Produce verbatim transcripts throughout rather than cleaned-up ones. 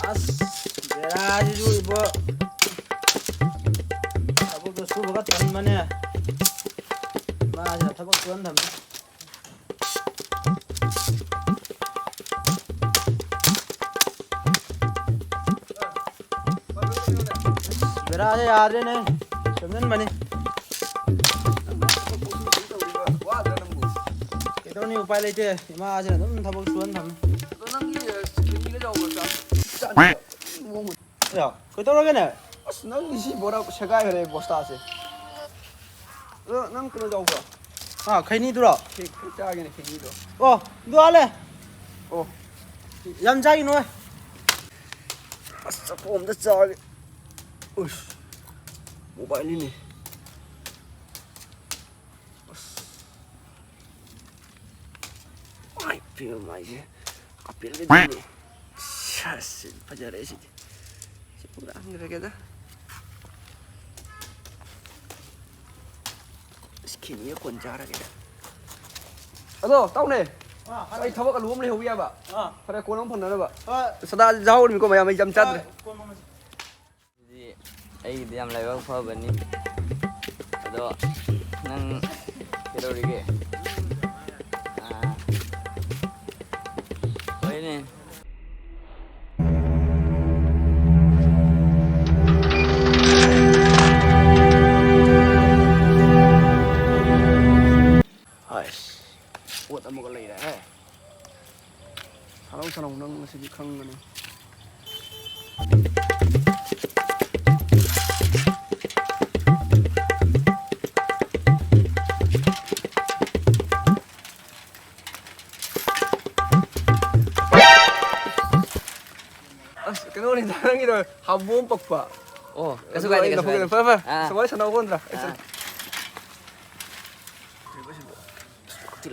ꯑꯁ, ꯕꯦꯔꯥꯁꯤꯁꯨ ꯏꯕꯣ꯫ ꯊꯕꯛꯇꯣ ꯁꯨꯕꯒ ꯇꯟꯕꯅꯦ꯫ ꯃꯥꯁꯤꯅ ꯊꯕꯛ ꯁꯨꯍꯟ ꯊꯝꯃꯦ꯫ ꯕꯦꯔꯥꯁꯦ ꯌꯥꯗ꯭ꯔꯦꯅꯦ꯫ ꯁꯦꯝꯖꯤꯟꯕꯅꯤ꯫ ꯀꯩꯗꯧꯅꯤ, ꯎꯄꯥꯏ ꯂꯩꯇꯦ꯫ ꯏꯃꯥꯁꯤꯅ ꯑꯗꯨꯝ ꯊꯕꯛ ꯁꯨꯍꯟ ꯊꯝꯃꯦ꯫ ꯑꯗꯣ ꯅꯪꯒꯤ ꯈꯦꯅꯤꯒ ꯌꯥꯎꯕ꯭ꯔꯣ? ꯆꯥ-, ꯆꯥꯅꯤꯡꯕ ꯃꯑꯣꯡ ꯑꯃ꯫ ꯌꯥ, ꯀꯩꯗꯧꯔꯒꯦꯅꯦ? ꯑꯁ, ꯅꯪꯒꯤ ꯁꯤ ꯕꯣꯔꯥ ꯁꯦꯒꯥꯏꯈ꯭ꯔꯦ ꯕꯣꯁꯇꯥꯁꯦ꯫ ꯑꯗꯣ ꯅꯪ ꯀꯩꯅꯣ ꯌꯥꯎꯕ꯭ꯔꯣ? ꯑꯥ, ꯈꯩꯅꯤꯗꯨꯔꯣ? ꯈꯦ-, ꯈꯦ-, ꯆꯥꯒꯦꯅꯦ, ꯈꯦꯅꯤꯗꯣ꯫ ꯑꯣ, ꯑꯗꯨ ꯍꯥꯜꯂꯦ꯫ ꯑꯣ꯫ ꯌꯥꯝ ꯆꯥꯒꯤꯅꯣ꯫ ꯑꯁ, ꯆꯐꯨ ꯑꯝꯇ ꯆꯥꯒꯦ꯫ ꯎꯁ, ꯃꯣꯕꯥꯏꯜꯅꯤꯅꯦ꯫ ꯑꯁ꯫ ꯃꯥꯏ ꯄꯤꯕ ꯃꯥꯏꯁꯦ ꯑꯄꯦꯜꯒꯗꯤꯅꯦ꯫ ꯁꯁ, ꯐꯖꯔꯦ ꯁꯤꯗꯤ꯫ ꯁꯤ ꯍꯨꯔꯥꯟꯈ꯭ꯔꯒꯦꯗ꯫ ꯏꯁ, ꯈꯦꯅꯤꯒ ꯀꯣꯟ ꯆꯥꯔꯒꯦꯗ꯫ ꯑꯗꯣ, ꯇꯧꯅꯦ꯫ ꯑꯥ, ꯍꯥꯏꯔꯣ꯫ ꯑꯩ ꯊꯕꯛ ꯑꯂꯨꯕ ꯑꯃ ꯂꯩꯍꯧꯕ ꯌꯥꯕ꯫ ꯑꯥ꯫ ꯐꯔꯦ, ꯀꯣꯟ ꯑꯃꯨꯛ ꯐꯪꯅꯅꯕ꯫ ꯍꯣꯏ꯫ ꯁꯗꯥ ꯌꯥꯍꯧꯔꯤꯅꯤꯀꯣ ꯃꯌꯥꯝ, ꯑꯩ ꯌꯥꯝ ꯆꯥꯗ꯭ꯔꯦ꯫ ꯍꯣꯏ, ꯀꯣꯟ ꯐꯪꯉꯁꯤ꯫ ꯑꯗꯨꯗꯤ ꯑꯩꯒꯤꯗꯤ ꯌꯥꯝ ꯂꯥꯏꯕꯛ ꯐꯕꯅꯤ꯫ ꯑꯗꯣ ꯅꯪ ꯀꯩꯗꯧꯔꯤꯒꯦ? ꯑꯥ, ꯍꯣꯏꯅꯦ꯫ ꯍꯥꯏꯁ, ꯄꯣꯠ ꯑꯃꯒ ꯂꯩꯔꯦꯍꯦ꯫ ꯁꯥꯟꯅꯧ, ꯁꯥꯟꯅꯧ, ꯅꯪ ꯉꯁꯤꯗꯤ ꯈꯪꯒꯅꯤ꯫ ꯑꯁ, ꯀꯩꯅꯣꯅꯤꯗ, ꯅꯪꯒꯤꯗꯣ ꯍꯥꯝꯕꯣꯝ ꯄꯛꯄ꯫ ꯑꯣ, ꯀꯩꯁꯨ ꯑꯗꯨ ꯀꯥꯏꯗꯦ, ꯑꯩ ꯀꯩꯁꯨ ꯂꯧꯍꯧꯒꯦ꯫ ꯀꯥꯏꯗꯦ꯫ ꯐꯔꯦ, ꯐꯔꯦ꯫ ꯑꯥ꯫ ꯁꯨꯃꯥꯏꯅ ꯁꯥꯟꯅꯧꯀꯣ, ꯅꯠꯇ꯭ꯔꯥ? ꯑꯩ ꯑꯥ꯫ ꯆꯠꯀꯦ꯫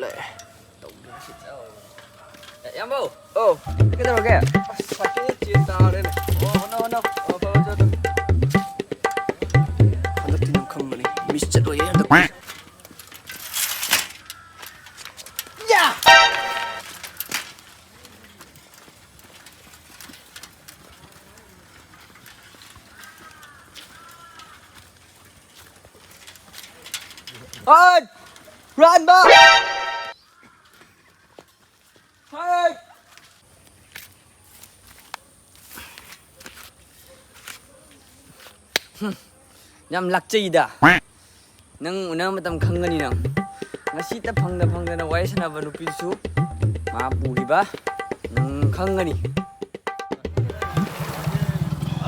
ꯂꯥꯛꯑꯦ꯫ ꯇꯧꯗ꯭ꯔꯦ ꯁꯤꯗꯤ꯫ ꯑꯦ, ꯏꯌꯥꯝꯕꯧ! ꯑꯧ꯫ ꯀꯩꯗꯧꯔꯒꯦ? ꯑꯁ, ꯁꯥꯏꯀꯜ ꯆꯦꯟ ꯇꯥꯔꯦꯅꯦ꯫ ꯑꯣ, ꯍꯣꯠꯅꯧ, ꯍꯣꯠꯅꯧ꯫ ꯑꯣ, ꯐꯔꯦ, ꯐꯔꯦ, ꯐꯔꯦ꯫ ꯍꯟꯗꯛꯇꯤ ꯅꯪ ꯈꯪꯒꯅꯤ꯫ ꯃꯤꯁ ꯆꯠꯂꯣꯏꯌꯦ ꯍꯟꯗꯛꯇꯤ꯫ ꯌꯥ! ꯍꯣꯏ! ꯍꯨꯔꯥꯟꯕ! ꯍꯣꯏ! ꯍꯨꯝ, ꯌꯥꯝ ꯂꯥꯛꯆꯩꯗ꯫ ꯅꯪ ꯎꯅꯕ ꯃꯇꯝ ꯈꯪꯒꯅꯤ ꯅꯪ꯫ ꯉꯁꯤꯇ ꯐꯪꯗ ꯐꯪꯗꯅ ꯋꯥꯔꯤ ꯁꯥꯟꯅꯕ ꯅꯨꯄꯤꯗꯨꯁꯨ ꯃꯥ ꯄꯨꯈꯤꯕ ꯅꯪ ꯈꯪꯒꯅꯤ꯫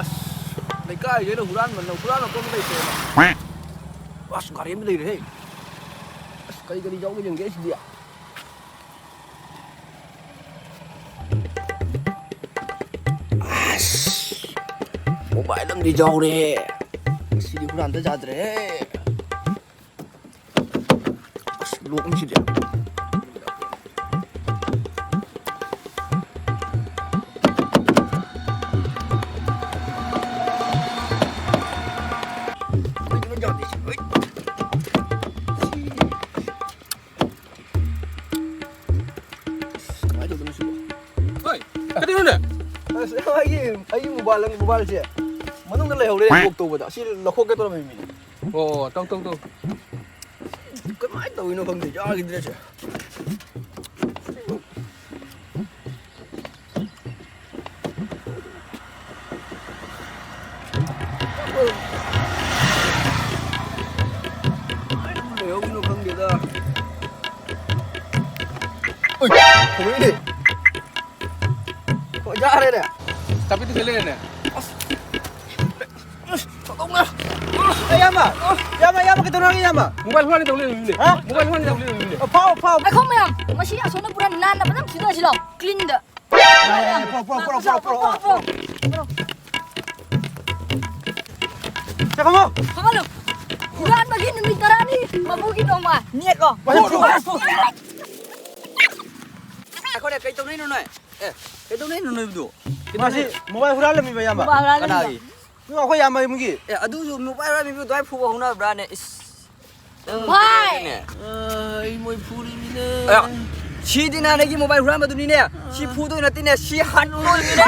ꯑꯁ, ꯂꯩꯀꯥꯏꯁꯦ ꯑꯩꯅ ꯍꯨꯔꯥꯟꯕ, ꯍꯨꯔꯥꯟꯕ ꯄꯣꯠ ꯑꯃ ꯂꯩꯇ꯭ꯔꯦꯅꯦ꯫ ꯑꯁ, ꯒꯥꯔꯤ ꯑꯃ ꯂꯩꯔꯦꯍꯦ꯫ ꯑꯁ, ꯀꯔꯤ ꯀꯔꯤ ꯌꯥꯎꯒꯦ ꯌꯦꯡꯒꯦ ꯁꯤꯗꯤ꯫ ꯑꯁ, ꯃꯣꯕꯥꯏꯜ ꯑꯃꯗꯤ ꯌꯥꯎꯔꯦꯍꯦ꯫ ꯁꯤꯗꯤ ꯍꯨꯔꯥꯟꯗ ꯌꯥꯗ꯭ꯔꯦꯍꯦ꯫ ꯑꯁ, ꯂꯣꯛ ꯑꯃ ꯁꯤꯗꯤ꯫ ꯀꯩꯅꯣ ꯌꯥꯗꯦ ꯁꯤ꯫ ꯍꯩꯠ꯫ ꯁꯤ꯫ ꯑꯁ, ꯀꯃꯥꯏꯅ ꯇꯧꯗꯣꯏꯅꯣ ꯁꯤꯕꯣ? ꯍꯣꯏ, ꯀꯩꯗꯧꯔꯤꯅꯣ? ꯑꯁ, ꯑꯩꯒꯤ, ꯑꯩꯒꯤ ꯃꯣꯕꯥꯏꯜ, ꯃꯣꯕꯥꯏꯜꯁꯦ ꯃꯅꯨꯡꯗ ꯂꯩꯍꯧꯔꯦ, ꯂꯣꯛ ꯇꯧꯕꯗ꯫ ꯑꯁꯤ ꯂꯧꯊꯣꯛꯀꯦ ꯇꯧꯔꯝꯃꯤꯅꯤ꯫ ꯑꯣ, ꯇꯧ, ꯇꯧ, ꯇꯧ꯫ ꯀꯃꯥꯏꯅ ꯇꯧꯔꯤꯅꯣ ꯈꯪꯗꯦ, ꯌꯥꯈꯤꯗ꯭ꯔꯦꯁꯦ꯫ ꯀꯃꯥꯏꯅ ꯂꯩꯍꯧꯔꯤꯅꯣ ꯈꯪꯗꯦꯗ꯫ ꯎꯏ, ꯊꯣꯛꯂꯛꯏꯅꯦ꯫ ꯍꯣꯏ, ꯌꯥꯔꯦꯅꯦ꯫ ꯆꯥꯕꯤꯗꯨ ꯈꯤꯜ ꯂꯩꯔꯦꯅꯦ꯫ ꯑꯁ꯫ ꯑꯁ, ꯊꯣꯛꯂꯛꯑꯣ꯫ ꯑꯌꯥꯝꯕ, ꯏꯌꯥꯝꯕ, ꯏꯌꯥꯝꯕ, ꯀꯩꯗꯧꯔꯒꯦ, ꯏꯌꯥꯝꯕ? ꯃꯣꯕꯥꯏꯜ ꯍꯨꯔꯥꯟꯒꯦ ꯇꯧ ꯂꯩꯔꯝꯃꯤꯅꯦ꯫ ꯍꯥ? ꯃꯣꯕꯥꯏꯜ ꯍꯨꯔꯥꯟꯒꯦ ꯇꯧ ꯂꯩꯔꯝꯃꯤꯅꯦ꯫ ꯑ, ꯐꯥꯎ, ꯐꯥꯎ꯫ ꯉꯥꯏꯈꯣ ꯃꯌꯥꯝ, ꯃꯁꯤ ꯑꯁꯣꯝꯗ ꯄꯨꯔꯥ ꯅꯥꯟꯅ ꯐꯖꯅ ꯁꯨꯗꯣꯛꯑꯁꯤ ꯂꯥꯎ, ꯀ꯭ꯂꯤꯟꯗ꯫ ꯌꯥꯔꯦ, ꯌꯥꯔꯦ, ꯄꯨꯔꯛꯑꯣ, ꯄꯨꯔꯛꯑꯣ, ꯄꯨꯔꯛꯑꯣ, ꯄꯨꯔꯛꯑꯣ, ꯄꯨꯔꯛꯑꯣ, ꯄꯨꯔꯛꯑꯣ꯫ ꯄꯨꯔꯛꯑꯣ꯫ ꯆꯪꯉꯝꯃꯣ꯫ ꯐꯒꯠꯂꯨ꯫ ꯍꯨꯔꯥꯟꯕꯒꯤ ꯅꯨꯃꯤꯠ ꯇꯔꯥꯅꯤ ꯃꯄꯨꯒꯤ ꯅꯣꯡꯃ꯫ ꯅꯦꯠꯂꯣ꯫ ꯄꯨꯔꯛꯑꯣ, ꯄꯨꯔꯛꯑꯣ, ꯄꯨꯔꯛꯑꯣ꯫ ꯑꯩꯈꯣꯏꯅ ꯀꯩ ꯇꯧꯅꯩꯅꯣ ꯅꯣꯏ? ꯑꯦ, ꯀꯩꯗꯧꯅꯩꯅꯣ ꯅꯣꯏꯕꯨꯗꯣ? ꯃꯥꯁꯤ ꯀꯩꯗꯧꯅꯩꯅꯣ? ꯃꯣꯕꯥꯏꯜ ꯍꯨꯔꯥꯜꯂꯝꯃꯤꯕ, ꯏꯌꯥꯝꯕ꯫ ꯃꯣꯕꯥꯏꯜ ꯍꯨꯔꯥꯜꯂꯝꯃꯤꯕ꯫ ꯀꯅꯥꯒꯤ? ꯑꯩꯈꯣꯏ ꯏꯌꯥꯝꯕ ꯌꯨꯝꯒꯤ꯫ ꯑꯦ, ꯑꯗꯨꯁꯨ ꯃꯣꯕꯥꯏꯜ ꯍꯨꯔꯥꯟꯕꯤꯕꯨ ꯑꯗꯨꯃꯥꯏ ꯐꯨꯕ ꯍꯧꯅꯕ꯭ꯔꯥꯅꯦ? ꯏꯁ꯫ ꯅꯪ ꯚꯥꯏ! ꯐꯨꯔꯤꯅꯦ꯫ ꯑ, ꯑꯩ ꯃꯣꯏ ꯐꯨꯔꯤꯃꯤꯅꯦ꯫ ꯑꯌꯥ, ꯁꯤꯗꯤ ꯅꯍꯥꯟ ꯑꯩꯒꯤ ꯃꯣꯕꯥꯏꯜ ꯍꯨꯔꯥꯟꯕꯗꯨꯅꯤꯅꯦ꯫ ꯁꯤ ꯐꯨꯗꯣꯏ ꯅꯠꯇꯦꯅꯦ, ꯁꯤ ꯍꯥꯠꯇꯣꯏꯅꯤꯅꯦ꯫